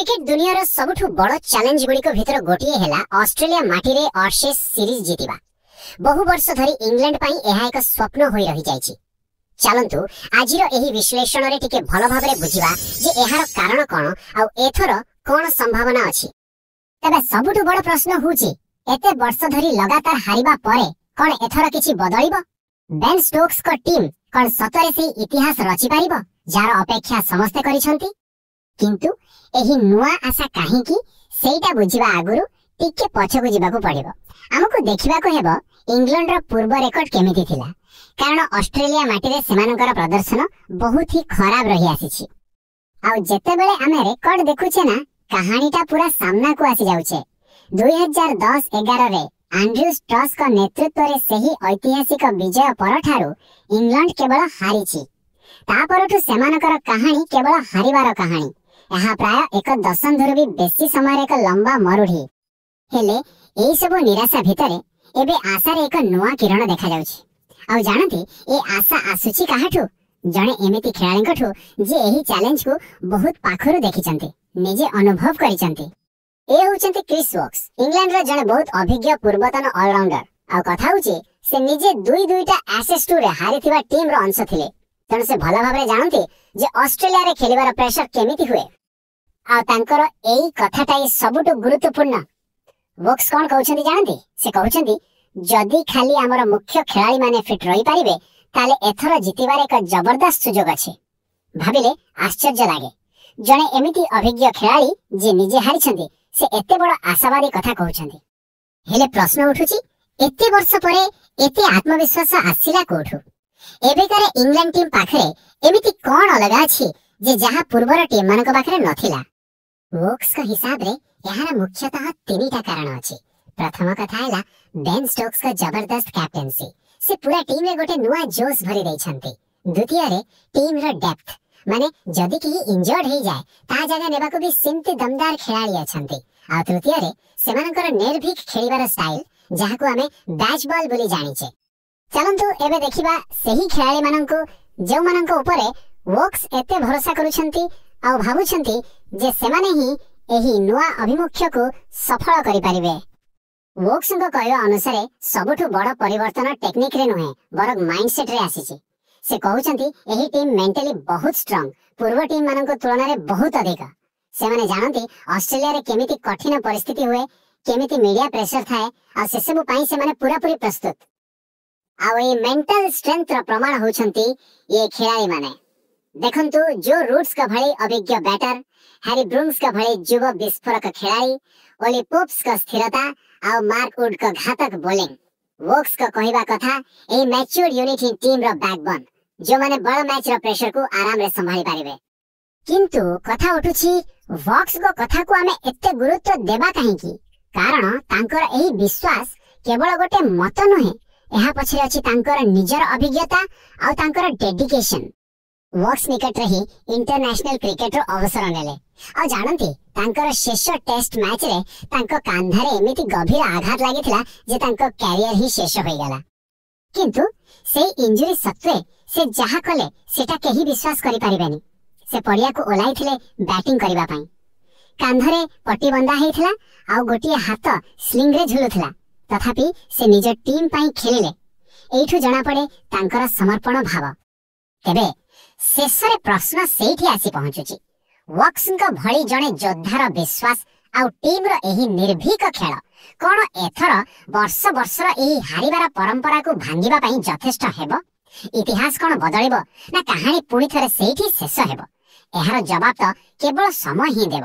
Cricket ଦୁନିଆର ସବୁଠୁ ବଡ଼ ଚ୍ୟାଲେଞ୍ଜ ଗୁଡ଼ିକ ଭିତରୁ ଗୋଟିଏ ହେଲା ଅଷ୍ଟ୍ରେଲିଆ ମାଟିରେ ଅଶେସ୍ ସିରିଜ୍ ଜିତିବା। ବହୁ ବର୍ଷ ଧରି ଇଂଲଣ୍ଡ ପାଇଁ ଏହା ଏକ ସ୍ୱପ୍ନ ହୋଇ ରହିଯାଇଛି। ଚାଲନ୍ତୁ, ଆଜିର ଏହି ବିଶ୍ଳେଷଣରେ ଟିକେ ଭଲ ଭାବରେ ବୁଝିବା ଯେ ଏହାର କାରଣ କଣ ଆଉ ଏଥର କଣ ସମ୍ଭାବନା ଅଛି। ତେବେ ସବୁଠୁ ବଡ଼ ପ୍ରଶ୍ନ ହେଉଛି, ଏତେ ବର୍ଷ ଧରି ଲଗାତାର ହାରିବା ପରେ କଣ ଏଥର କିଛି ବଦଳିବ? ବେନ୍ ଷ୍ଟୋକ୍ସଙ୍କ ଟିମ୍ କଣ ସତରେ ସେଇ ଇତିହାସ ରଚିପାରିବ, ଯାହାର ଅପେକ୍ଷା ସମସ୍ତେ କରିଛନ୍ତି? କିନ୍ତୁ ଏହି ନୂଆ ଆଶା କାହିଁକି, ସେଇଟା ବୁଝିବା ଆଗରୁ ଟିକେ ପଛକୁ ଯିବାକୁ ପଡ଼ିବ। ଆମକୁ ଦେଖିବାକୁ ହେବ ଇଂଲଣ୍ଡର ପୂର୍ବ ରେକର୍ଡ କେମିତି ଥିଲା, କାରଣ ଅଷ୍ଟ୍ରେଲିଆ ମାଟିରେ ସେମାନଙ୍କର ପ୍ରଦର୍ଶନ ବହୁତ ହି ଖରାପ ରହି ଆସିଛି। ଆଉ ଯେତେବେଳେ ଆମେ ରେକର୍ଡ ଦେଖୁଛେ ନା, କାହାଣୀଟା ପୁରା ସାମ୍ନାକୁ ଆସିଯାଉଛେ। 2010-11ରେ ଆଣ୍ଡ୍ରିଉ ଷ୍ଟ୍ରସ୍ଙ୍କ ନେତୃତ୍ୱରେ ସେହି ଐତିହାସିକ ବିଜୟ ପରଠାରୁ ଇଂଲଣ୍ଡ କେବଳ ହାରିଛି। ତା ପରଠୁ ସେମାନଙ୍କର କାହାଣୀ କେବଳ ହାରିବାର କାହାଣୀ। ଏହା ପ୍ରାୟ ଏକ ଦଶନ୍ଧିରୁ ବି ବେଶୀ ସମୟର ଏକ ଲମ୍ବା ମରୁଡ଼ି। ହେଲେ ଏଇସବୁ ନିରାଶା ଭିତରେ ଏବେ ଆଶାରେ ଏକ ନୂଆ କିରଣ ଦେଖାଯାଉଛି। ଆଉ ଜାଣନ୍ତି ଏ ଆଶା ଆସୁଛି କାହାଠୁ? ଜଣେ ଏମିତି ଖେଳାଳିଙ୍କଠୁ, ଯିଏ ଏହି ଚ୍ୟାଲେଞ୍ଜକୁ ବହୁତ ପାଖରୁ ଦେଖିଛନ୍ତି, ନିଜେ ଅନୁଭବ କରିଛନ୍ତି। ଏ ହେଉଛନ୍ତି କ୍ରିସ୍ ୱୋକ୍ସ, ଇଂଲଣ୍ଡର ଜଣେ ବହୁତ ଅଭିଜ୍ଞ ପୂର୍ବତନ ଅଲରାଉଣ୍ଡର। ଆଉ କଥା ହେଉଛି, ସେ ନିଜେ ଦୁଇ ଦୁଇଟା ଆସେସ୍ ଟୁରେ ହାରିଥିବା ଟିମ୍ର ଅଂଶ ଥିଲେ। ତେଣୁ ସେ ଭଲ ଭାବରେ ଜାଣନ୍ତି ଯେ ଅଷ୍ଟ୍ରେଲିଆରେ ଖେଳିବାର ପ୍ରେସର କେମିତି ହୁଏ। ଆଉ ତାଙ୍କର ଏଇ କଥାଟା ହିଁ ସବୁଠୁ ଗୁରୁତ୍ୱପୂର୍ଣ୍ଣ। ୱୋକ୍ସ କଣ କହୁଛନ୍ତି ଜାଣନ୍ତି? ସେ କହୁଛନ୍ତି, ଯଦି ଖାଲି ଆମର ମୁଖ୍ୟ ଖେଳାଳିମାନେ ଫିଟ୍ ରହିପାରିବେ, ତାହେଲେ ଏଥର ଜିତିବାର ଏକ ଜବରଦସ୍ତ ସୁଯୋଗ ଅଛି। ଭାବିଲେ ଆଶ୍ଚର୍ଯ୍ୟ ଲାଗେ, ଜଣେ ଏମିତି ଅଭିଜ୍ଞ ଖେଳାଳି ଯିଏ ନିଜେ ହାରିଛନ୍ତି, ସେ ଏତେ ବଡ଼ ଆଶାବାଦୀ କଥା କହୁଛନ୍ତି। ହେଲେ ପ୍ରଶ୍ନ ଉଠୁଛି, ଏତେ ବର୍ଷ ପରେ ଏତେ ଆତ୍ମବିଶ୍ୱାସ ଆସିଲା କୋଉଠୁ? ଏବେକାର ଇଂଲଣ୍ଡ ଟିମ୍ ପାଖରେ ଏମିତି କଣ ଅଲଗା ଅଛି ଯେ ଯାହା ପୂର୍ବର ଟିମ୍ ମାନଙ୍କ ପାଖରେ ନଥିଲା? ୱୋକ୍ସଙ୍କ ହିସାବରେ ଏହାର ମୁଖ୍ୟତଃ ତିନିଟା କାରଣ ଅଛି। ପ୍ରଥମ କଥା ହେଲା ବେନ୍ ଷ୍ଟୋକ୍ସଙ୍କ ଜବରଦସ୍ତ କ୍ୟାପ୍ଟେନ୍ସି। ସେ ପୁରା ଟିମ୍ରେ ଗୋଟେ ନୂଆ ଜୋଶ ଭରି ଦେଇଛନ୍ତି। ଦ୍ୱିତୀୟରେ ଟିମ୍ର ଡେପ୍ଥ, ମାନେ ଯଦି କେହି ଇଞ୍ଜର୍ଡ ହେଇଯାଏ, ତା ଜାଗା ନେବାକୁ ବି ସେମିତି ଦମଦାର ଖେଳାଳି ଅଛନ୍ତି। ଆଉ ତୃତୀୟରେ ସେମାନଙ୍କର ନିର୍ଭୀକ ଖେଳିବାର ଷ୍ଟାଇଲ, ଯାହାକୁ ଆମେ ବ୍ୟାଚ୍ ବଲ୍ ବୋଲି ଜାଣିଛେ। ଚାଲନ୍ତୁ ଏବେ ଦେଖିବା ସେହି ଖେଳାଳିମାନଙ୍କୁ, ଯେଉଁମାନଙ୍କ ଉପରେ ୱୋକ୍ସ ଏତେ ଭରସା କରୁଛନ୍ତି ଆଉ ଭାବୁଛନ୍ତି ଯେ ସେମାନେ ହିଁ ଏହି ନୂଆ ଆଭିମୁଖ୍ୟକୁ ସଫଳ କରିପାରିବେ। ୱୋକ୍ସଙ୍କ କହିବା ଅନୁସାରେ ସବୁଠୁ ବଡ଼ ପରିବର୍ତ୍ତନ ଟେକ୍ନିକରେ ନୁହେଁ, ବରଂ ମାଇଣ୍ଡସେଟରେ ଆସିଛି। ସେ କହୁଛନ୍ତି, ଏହି ଟିମ୍ ମେଣ୍ଟାଲି ବହୁତ ଷ୍ଟ୍ରଙ୍ଗ, ପୂର୍ବ ଟିମ୍ ମାନଙ୍କ ତୁଳନାରେ ବହୁତ ଅଧିକ। ସେମାନେ ଜାଣନ୍ତି ଅଷ୍ଟ୍ରେଲିଆରେ କେମିତି କଠିନ ପରିସ୍ଥିତି ହୁଏ, କେମିତି ମିଡିଆ ପ୍ରେସର ଥାଏ, ଆଉ ସେସବୁ ପାଇଁ ସେମାନେ ପୁରାପୁରି ପ୍ରସ୍ତୁତ। ଆଉ ଏଇ ମେଣ୍ଟାଲ ଷ୍ଟ୍ରେନ୍ଥର ପ୍ରମାଣ ହେଉଛନ୍ତି ଇଏ ଖେଳାଳିମାନେ। ଦେଖନ୍ତୁ, ଜୋ ରୁଟ୍ସଙ୍କ ଭଳି ଅଭିଜ୍ଞ ବ୍ୟାଟର, ହ୍ୟାରି ବ୍ରୁକ୍ସଙ୍କ ଭଳି ଯୁବ ବିସ୍ଫୋରକ ଖେଳାଳି, ଓଲି ପୋପ୍ସଙ୍କ ସ୍ଥିରତା ଆଉ ମାର୍କ ଉଡ୍ଙ୍କ ଘାତକ ବୋଲିଂ। ୱୋକ୍ସଙ୍କ କହିବା କଥା, ଏହି ମ୍ୟାଚ୍ୟୁର୍ଡ ୟୁନିଟ୍ ହିଁ ଟିମ୍ର ବ୍ୟାକବୋନ୍, ଯେଉଁମାନେ ବଡ଼ ମ୍ୟାଚ୍ର ପ୍ରେସରକୁ ଆରାମରେ ସମ୍ଭାଳି ପାରିବେ। କିନ୍ତୁ କଥା ଉଠୁଛି, ୱକ୍ସଙ୍କ କଥାକୁ ଆମେ ଏତେ ଗୁରୁତ୍ୱ ଦେବା କାହିଁକି? କାରଣ ତାଙ୍କର ଏହି ବିଶ୍ୱାସ କେବଳ ଗୋଟେ ମତ ନୁହେଁ, ଏହା ପଛରେ ଅଛି ତାଙ୍କର ନିଜର ଅଭିଜ୍ଞତା ଆଉ ତାଙ୍କର ଡେଡିକେସନ। ୱକ୍ସ ନିକଟରେ ହିଁ ଇଣ୍ଟରନ୍ୟାସନାଲ କ୍ରିକେଟରୁ ଅବସର ନେଲେ। ଆଉ ଜାଣନ୍ତି, ତାଙ୍କର ଶେଷ ଟେଷ୍ଟ ମ୍ୟାଚରେ ତାଙ୍କ କାନ୍ଧରେ ଏମିତି ଗଭୀର ଆଘାତ ଲାଗିଥିଲା ଯେ ତାଙ୍କ କ୍ୟାରିୟର ହିଁ ଶେଷ ହୋଇଗଲା। କିନ୍ତୁ ସେଇ ଇଞ୍ଜୁରି ସତ୍ତ୍ୱେ ସେ ଯାହା କଲେ, ସେଟା କେହି ବିଶ୍ୱାସ କରିପାରିବେନି। ସେ ପଡ଼ିଆକୁ ଓହ୍ଲାଇଥିଲେ ବ୍ୟାଟିଂ କରିବା ପାଇଁ। କାନ୍ଧରେ ପଟି ବନ୍ଧା ହେଇଥିଲା ଆଉ ଗୋଟିଏ ହାତ ସ୍ଲିଙ୍ଗରେ ଝୁଲୁଥିଲା। ତଥାପି ସେ ନିଜ ଟିମ୍ ପାଇଁ ଖେଳିଲେ। ଏଇଠୁ ଜଣାପଡ଼େ ତାଙ୍କର ସମର୍ପଣ ଭାବ। ତେବେ ଶେଷରେ ପ୍ରଶ୍ନ ସେଇଠି ଆସି ପହଞ୍ଚୁଛି, ୱକ୍ସଙ୍କ ଭଳି ଜଣେ ଯୋଦ୍ଧାର ବିଶ୍ୱାସ ଆଉ ଟିମ୍ର ଏହି ନିର୍ଭୀକ ଖେଳ କଣ ଏଥର ବର୍ଷ ବର୍ଷର ଏହି ହାରିବାର ପରମ୍ପରାକୁ ଭାଙ୍ଗିବା ପାଇଁ ଯଥେଷ୍ଟ ହେବ? ଇତିହାସ କଣ ବଦଳିବ, ନା କାହାଣୀ ପୁଣି ଥରେ ସେଇଠି ଶେଷ ହେବ? ଏହାର ଜବାବ ତ କେବଳ ସମୟ ହିଁ ଦେବ।